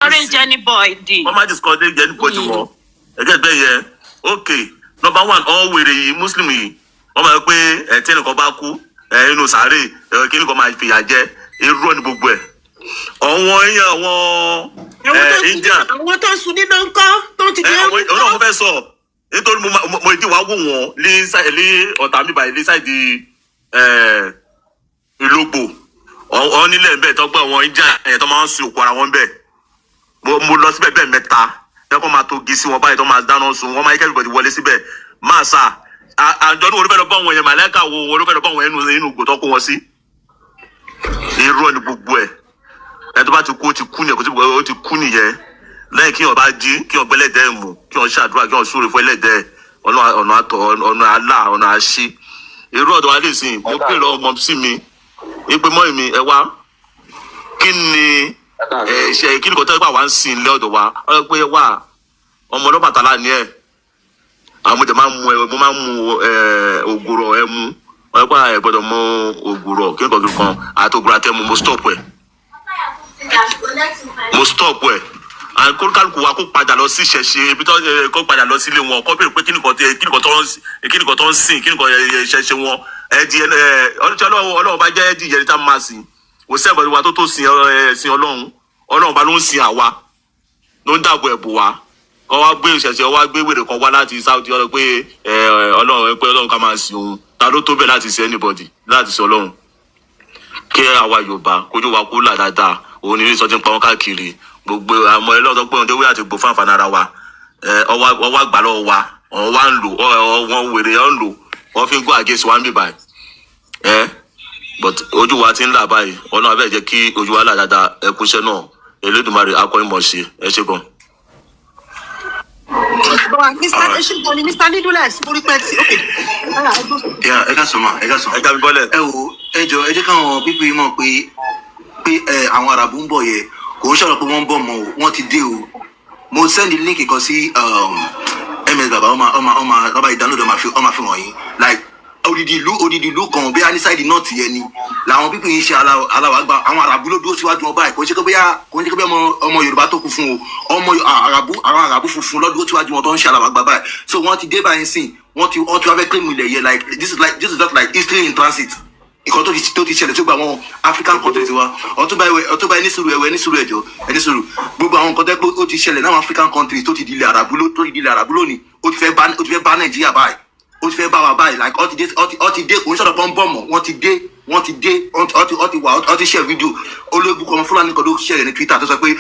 Discourage anybody. Wọ́n má discourage anybody mọ́. Ẹgẹ́ bẹ́ẹ̀ yẹn. Ok, number one, ọ̀hún wèrè yìí, Muslim yìí, wọ́n máa ń pé ẹ̀ tí ẹnìkan bá kú ẹ̀ inú sàárè ẹ̀ kí nìkan máa fìyà jẹ. Irọ́ ni gbogbo ẹ̀. Ọ̀wọ́n ẹ̀yàn àwọn Àwọn tó ẹ̀ ń sun Indian àwọn tó ń sun nínú ńkọ́ tó ń ti ẹ dé àwọn ọlọ́run fẹ́ sọ nítorí mo ìdí wàá wò wọ́n ní ọ̀tá mi báyìí ní side Ìlógbò ọ̀ nílẹ̀ ńbẹ̀ tó gbọ́ àwọn Indian ẹ̀ tó máa ń sun òkú ara wọn bẹ́ẹ̀. Mo lọ síbẹ̀ bẹ́ẹ̀ mẹ́ta tẹ́kọ̀ máa tó gi sí wọn báyìí tó máa dáná sun wọ́n, máa yẹ kí everybody wọlé síbẹ̀. Máa sà àjọ ní wo ló fẹ́ lọ bá wọn yẹn? Màlẹ́kà wo ló fẹ́ lọ bá wọn inú ìgò tó kó wọn sí? Irọ́ ni gbogbo ẹ̀. Ẹ tó bá ti kú, ó ti kú nìyẹn. Kò sí, ó ti kú nìyẹn. Lẹ́yìn kí wọn bá jí, kí wọn gbẹ́lẹ́dẹ́ mú, kí wọn ṣàdúrà, kí wọn súre fún ẹlẹ́dẹ́, ọ̀nà ọ̀nà àtọ̀, ọ̀nà àlà, ọ̀nà àṣì. Irú ọ̀dọ̀ wa lè sìn. Mo pè lọ ọmọ sí mi ipe mọ́ mi, ẹ wá, kí ni ẹ ṣe, kí ni kò tẹ́ pé àwa ń sìn lé ọ̀dọ̀ wa? Ọ pé wá, ọmọ Ọlọ́bàtálá ni ẹ. Àwọn ọmọdé máa ń mu ẹ, mo máa ń mu ẹ ògùrọ̀ ẹ mu. Wọ́n pé ẹ gbọ́dọ̀ mú ògùrọ̀ kí nǹkan kan àti ògùrọ̀ àtẹmu. Mo stop ẹ, mo stop ẹ. And kólúkálùkù wa kó padà lọ sí ìṣẹ̀ṣe ibi tó ẹ kó padà lọ sílé wọn, kó béèrè pé kí nìkan tó ń sìn, kí nìkan ìṣẹ̀ṣe wọn. Ẹ di ẹ ọlọ́run, Ọlọ́run bá jẹ́ ẹ di ìyẹn tá a máa sìn. Kò sí ẹ̀bọ̀n wa tó sin ẹ sin Ọlọ́run. Ọlọ́run bá ló ń sin àwa, ló ń dàbò ẹ̀bù wa. Kọ́ wá gbé ìṣẹ̀ṣe, wá gbé wèrè kan wá láti Saudi, ọlọ́ pé ẹ Ọlọ́run, pé Ọlọ́run ká máa sin òun. Ta ló tó bẹ́ẹ̀ láti sin anybody, láti sin Ọlọ́run? Kí àwa Yorùbá kójú wa kó là dáadáa. Òun ní sọ ti ń pa wọn káàkiri gbogbo àmọ́ ẹlọ́dọ̀ pé òun wí àti gbò fún àǹfààní ara wa. Ẹ ọwọ́ àgbà lọ́wọ́ wa, ọ̀hún wá ń lò wọ́n, wèrè ọ̀ ń lò, wọ́n fi ń go against wa ń bì báyìí ẹ. But ojú wa ti ń là báyìí. Ọlọ́run abẹ́ jẹ́ kí ojú wa là dáadáa. Ẹ kúṣẹ́ náà, Elédùmarè akọ́nimọ̀ ṣe. Ẹ ṣe gan. Mr. Eshigoni, Mr. Needless, mo rí pé tí, ok. Yeah, ẹ ká sọ ma, ẹ ká sọ. Ẹ já mi bọ́lẹ̀. Ẹ wo, ẹ jọ, ẹ jẹ́ káwọn people yìí mọ̀ pé ẹ àwọn Àràbù ń bọ̀ yẹ. Kò ń sọ̀rọ̀ pé wọ́n ń bọ̀ mọ́ o, wọ́n ti dé o. Mo send link kan sí ms baba ọmọ ọmọ ọmọ ọba ìdánlódò, ọmọ fi wọ̀nyí like odidi ìlú kan bí a ní side north yẹn ni làwọn people yìí ṣe aláwọ̀ àgbà. Àwọn Àràbù ló dúró síwájú wọn báyìí. Kò ń ṣe pé bóyá ọmọ Yorùbá tó kú fún o. Ọmọ Àràbù, àwọn Àràbù funfun ló dúró síwájú wọn tó ń ṣe aláwọ̀ àgbà báyìí. So wọ́n ti dé báyìí sìn, wọ́n ti wá fẹ́ claim ilẹ̀ yẹn. Like this is just like history in transit. Nǹkan tó ti ṣẹlẹ̀ tó gba àwọn African countries wa. Ọtúnba ẹwẹ, ọtúnba, ẹni sùúrù, ẹwẹ, ẹni sùúrù, ẹjọ, ẹni sùúrù. Gbogbo àwọn nǹkan tẹ́ pé ó ti ṣẹlẹ̀ láwọn African countries tó ti di ilẹ̀ Àràbù tó ti di ilẹ̀ Àràbù lónìí, ó ti fẹ́ bá Nàìjíríà báyìí, ó ti fẹ́ bá wa báyìí. Like ó ti dé, ó ti dé. Kò ń sọ̀rọ̀ pọ́n bọ̀ mọ́. Wọ́n ti dé, wọ́n ti dé, wọ́n ti wà, wọ́n ti share fídíò olóògùn kan, Fúlàní kan ló share ní Twitter tó sọ pé